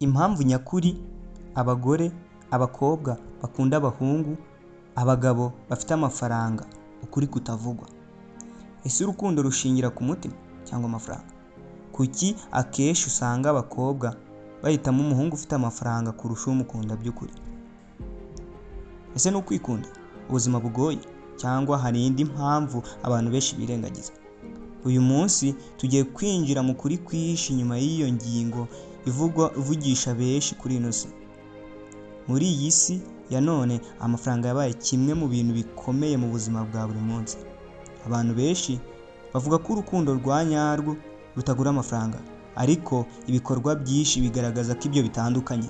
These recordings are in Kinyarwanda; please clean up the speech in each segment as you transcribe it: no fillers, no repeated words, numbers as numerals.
Impamvu nyakuri abagore, abakobwa bakunda abahungu, abagabo bafite amafaranga, ukuri kutavugwa. Ese urukundo rushingira ku mutima cyangwa amafaranga? Kuki akenshi usanga abakobwa bahitamo umuhungu ufite amafaranga kurusha umukunda by'ukuri? Ese ni ukwikunda, ubuzima bugoye, cyangwa hari indi mpamvu abantu benshi birengagiza? Uyu munsi tugiye kwinjira mu kuri kwihishe inyuma y'iyo ngingo ivugwa ivugisha benshi kuri ino si. Muri iyi si ya none, amafaranga yabaye kimwe mu bintu bikomeye mu buzima bwa buri munsi. Abantu benshi bavuga ko urukundo rwa nyarwo rutagura amafaranga, ariko ibikorwa byinshi bigaragaza ko ibyo bitandukanye.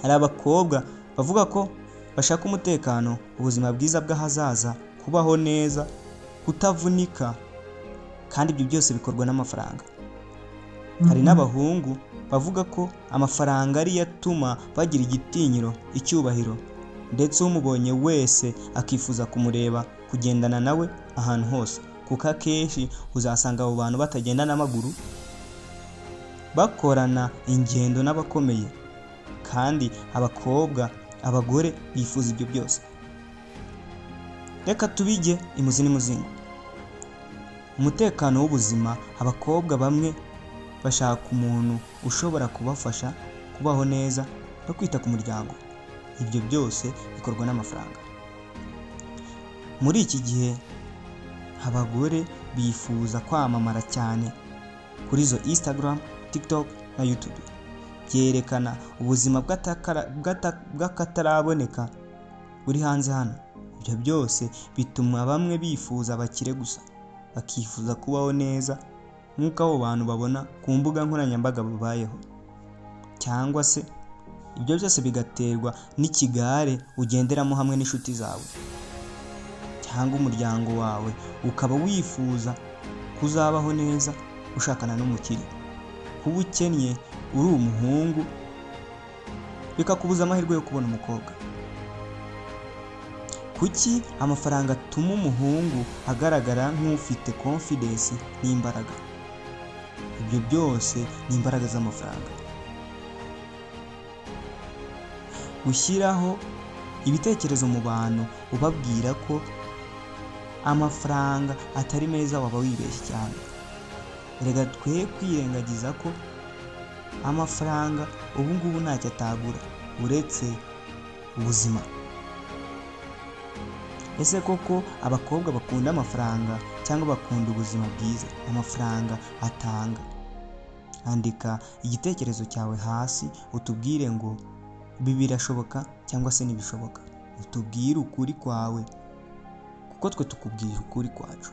Hari abakobwa bavuga ko bashaka umutekano, ubuzima bwiza bw'ahazaza, kubaho neza, kutavunika, kandi ibyo byose bikorwa n'amafaranga. Hari n'abahungu bavuga ko amafaranga ariyo atuma bagira igitinyiro, icyubahiro, ndetse umubonye wese akifuza kumureba, kugendana nawe ahantu hose, kuko akenshi uzasanga abo bantu batagenda n'amaguru, bakorana ingendo n'abakomeye, kandi abakobwa, abagore bifuza ibyo byose. Reka tubijye imuzi n'imuzingo. Umutekano w'ubuzima, abakobwa bamwe bashaka umuntu ushobora kubafasha kubaho neza no kwita ku muryango. Ibyo byose bikorwa n'amafaranga. Muri iki gihe abagore bifuza kwamamara cyane kuri izo Instagram, TikTok na YouTube. Byerekana ubuzima bw'akataraboneka buri hanze hano. Ibyo byose bituma bamwe bifuza abakire gusa, bakifuza kubaho neza nk'uko abo bantu babona ku mbuga nkoranyambaga babayeho, cyangwa se ibyo byose bigaterwa n'ikigare ugenderamo hamwe n'inshuti zawe cyangwa umuryango wawe, ukaba wifuza kuzabaho neza ushakana n'umukire. Kuba ukennye uri umuhungu bikakubuza amahirwe yo kubona umukobwa. Kuki amafaranga atuma umuhungu agaragara nk'ufite confidence n'imbaraga? Ibyo byose ni imbaraga z'amafaranga. Gushyiraho ibitekerezo mu bantu ubabwira ko amafaranga atari meza waba wibeshye cyane. Erega twe kwirengagiza ko amafaranga ubu ngubu ntacyo atagura uretse ubuzima. Ese koko abakobwa bakunda amafaranga cyangwa bakunda ubuzima bwiza amafaranga atanga? Andika igitekerezo cyawe hasi utubwire ngo ibi birashoboka cyangwa se ntibishoboka. Utubwire ukuri kwawe kuko twe tukubwira ukuri kwacu.